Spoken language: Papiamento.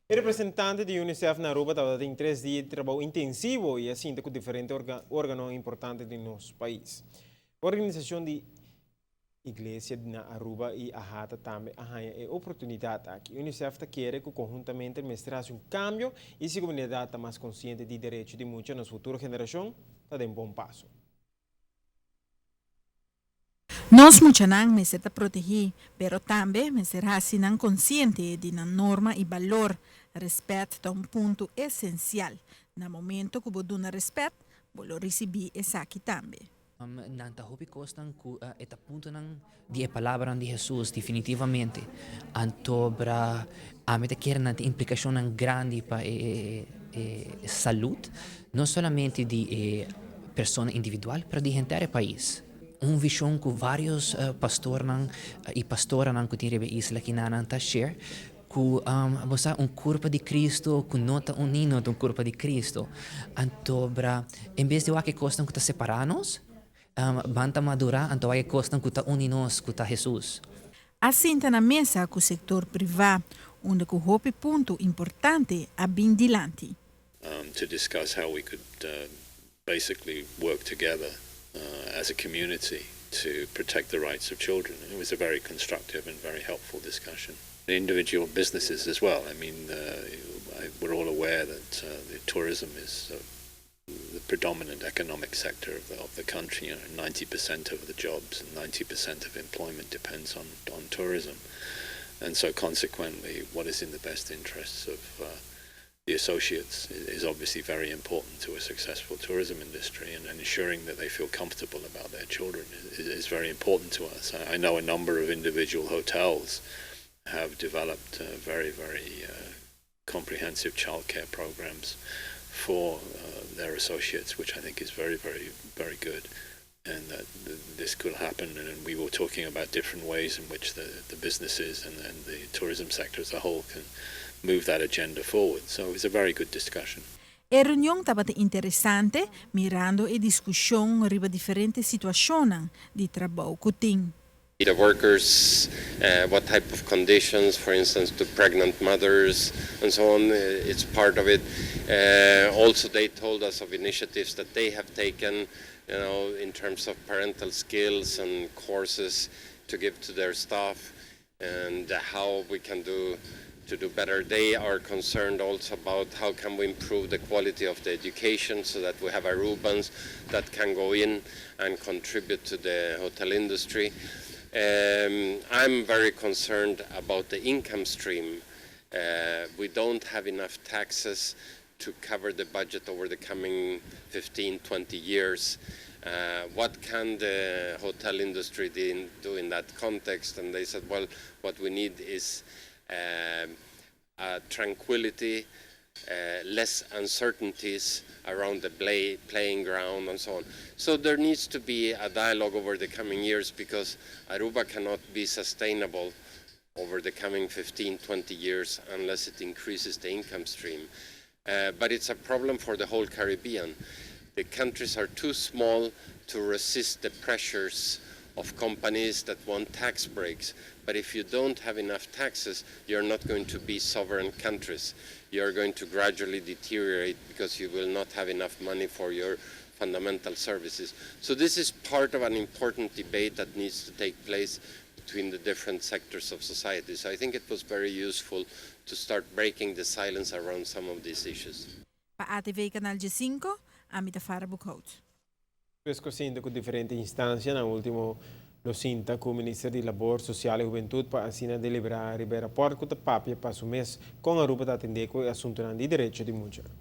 E representante di UNICEF na Aruba tabatin 3 dia di trabou intensivo y a sinta cu diferente organo importante di nos pais. Organisacion di Iglesia na Aruba y AHATA tambe a haya e oportunidad aki. UNICEF ta kere cu conhuntamente mester un cambio y si e comunidad ta mas consciente di derecho di mucha, nos futuro generacion ta den bon paso. Nos muchanan mester ta protegi, pero tambe mester haci nan consciente di nan norma y balor. Respet ta un punto esencial. Na momento cu bo duna respet, bo lo ricibi esaki tambe. Nan ta hopi cosnan cu e ta puntonan di e palabranan di Jesus definitivamente. Anto bra ami ta kere nan tin implicacionnan grandi pa e salud, no solamente di e persona individual, pero di henter e pais. Un vision cu varios pastornan y pastoranan cu tin riba e isla akinan ta share cu bo sa, un curpa di Cristo cu no ta uni no ta un curpa di Cristo. Anto bra en bes di wak e cosnan cu ta separa nos, ban ta madura, anto wak e cosnan cu ta uni nos, cu ta Jesus. A sinta na mesa cu sector priva, unda cu hopi punto importante a bin dilanti. To discuss how we could basically work together as a community to protect the rights of children. It was a very constructive and very helpful discussion. Individual businesses as well. I mean, we're all aware that the tourism is the predominant economic sector of the country. 90% of the jobs and 90% of employment depends on tourism. And so consequently, what is in the best interests of the associates is obviously very important to a successful tourism industry, and ensuring that they feel comfortable about their children is very important to us. I know a number of individual hotels have developed very, very comprehensive childcare programs for their associates, which I think is very, very, very good. And that this could happen, and we were talking about different ways in which the businesses and the tourism sector as a whole can move that agenda forward. So it was a very good discussion. E reunion tabata interesante, mirando e discusion riba diferente situacion di trabou cu tin. The workers, what type of conditions, for instance, to pregnant mothers and so on, it's part of it. Also, they told us of initiatives that they have taken in terms of parental skills and courses to give to their staff and how we can do to do better. They are concerned also about how can we improve the quality of the education so that we have Arubans that can go in and contribute to the hotel industry. I'm very concerned about the income stream. We don't have enough taxes to cover the budget over the coming 15, 20 years. What can the hotel industry do in that context? And they said, "Well, what we need is tranquility, less uncertainties around the playing ground and so on." So there needs to be a dialogue over the coming years because Aruba cannot be sustainable over the coming 15, 20 years unless it increases the income stream. But it's a problem for the whole Caribbean. The countries are too small to resist the pressures of companies that want tax breaks. But if you don't have enough taxes, you're not going to be sovereign countries. You're going to gradually deteriorate because you will not have enough money for your fundamental services. So this is part of an important debate that needs to take place between the different sectors of society. So I think it was very useful to start breaking the silence around some of these issues. Pa ATV Canal G5, ami ta Farah Boekhout. Pesco sinta cu diferente instancia, na ultimo lo sinta cu Minister di Labor Social y Hubentud pa asina delibera riba e rapport cu ta papia pa su mes con Aruba ta atende cu asunto di derecho di mucha.